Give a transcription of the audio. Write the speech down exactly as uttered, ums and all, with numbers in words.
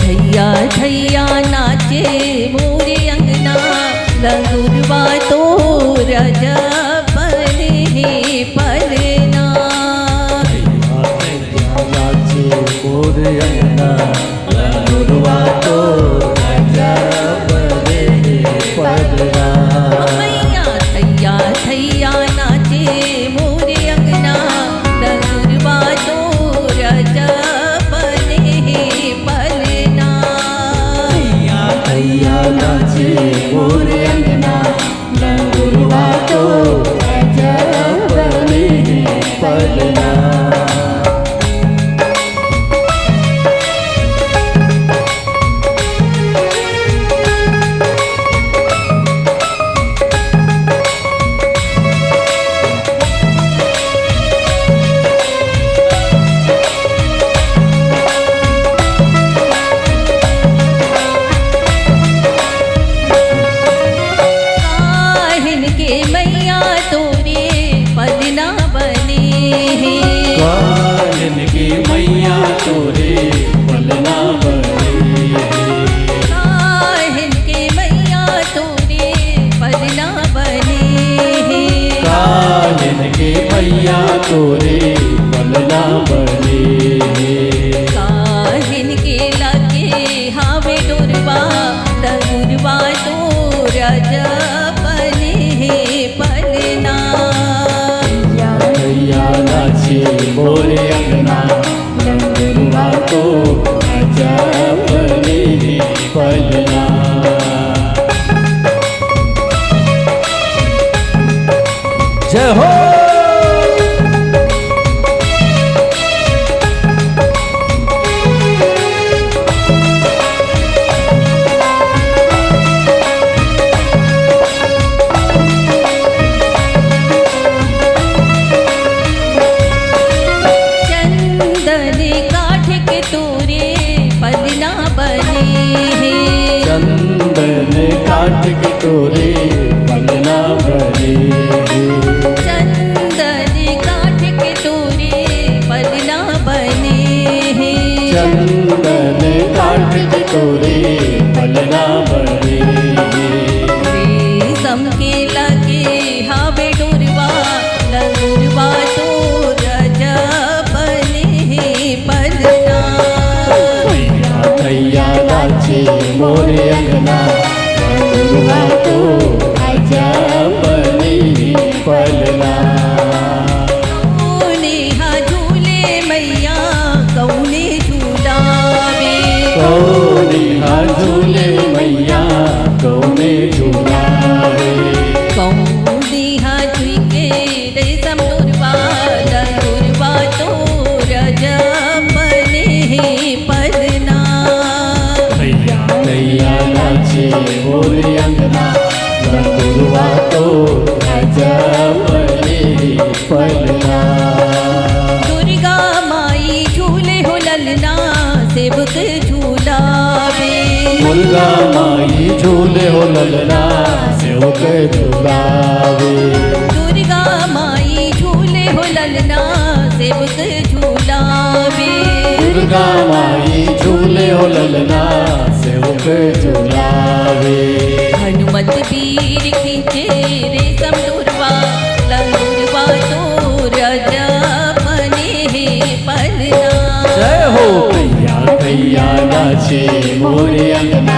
थैया थैया नाचे मोरे अंगना, लंगुरवा तोर अजब बने हे पलना। थैया थैया नाचे मोरे अंगना, लंगुरवा तोर अजब बने हे पलना। मैया थैया थैया नाचे मोरे अंगना, लंगुरवा तोर अजब बने हे पलना। थैया थैया नाचे मोरे अंगना, लंगुरवा तोर अजब बने हे पलना। काहिन के मैया तोरे पलना बने हे। काहिन के मैया तोरे पलना बने हे। काहिन के मैया तोरे पलना बने हे। काहिन के मैया तोरे पलना बने हे। काहिन के लागे हावे डोरवा, लंगुरवा तोर अजब बने हे पलना। थैया नाचे मोरे अंगना, लंगुरवा तोर अजब बने हे पलना। जय हो। चंदन काठ के तोरे पलना बने हे। चंदन काठ के तोरे पलना बने हे। चंदन काठ के तोरे पलना बने हे। चंदन काठ के तोरे पलना बने हे। रेशम के लागे हावे डोरवा, लंगुरवा तोर अजब बने हे पलना। थैया थैया नाचे मोरे अंगना, लंगुरवा तोर अजब बने हे पलना। कउने हा झूले मैया, कउने झूलावे। कउने हा झूले मैया, कउने झूलावे। कउने हा छुई के रेशम डोरवा, लंगुरवा तोर अजब बने हे पलना। थैया थैया नाचे मोरे अंगना, लंगुरवा तोर अजब बने हे पलना। दुर्गा माई झूले हो ललना, सेवक झूलावे। दुर्गा माई झूले हो ललना, सेवक झूलावे। दुर्गा माई झूले हो ललना, सेवक झूलावे। दुर्गा माई झूले हो ललना, सेवक झूलावे। हनुमत बीर खींचे रेशम डोरवा, लंगुरवा तोर अजब बने हे पलना। जय हो। थैया थैया नाचे मोरे अंगना,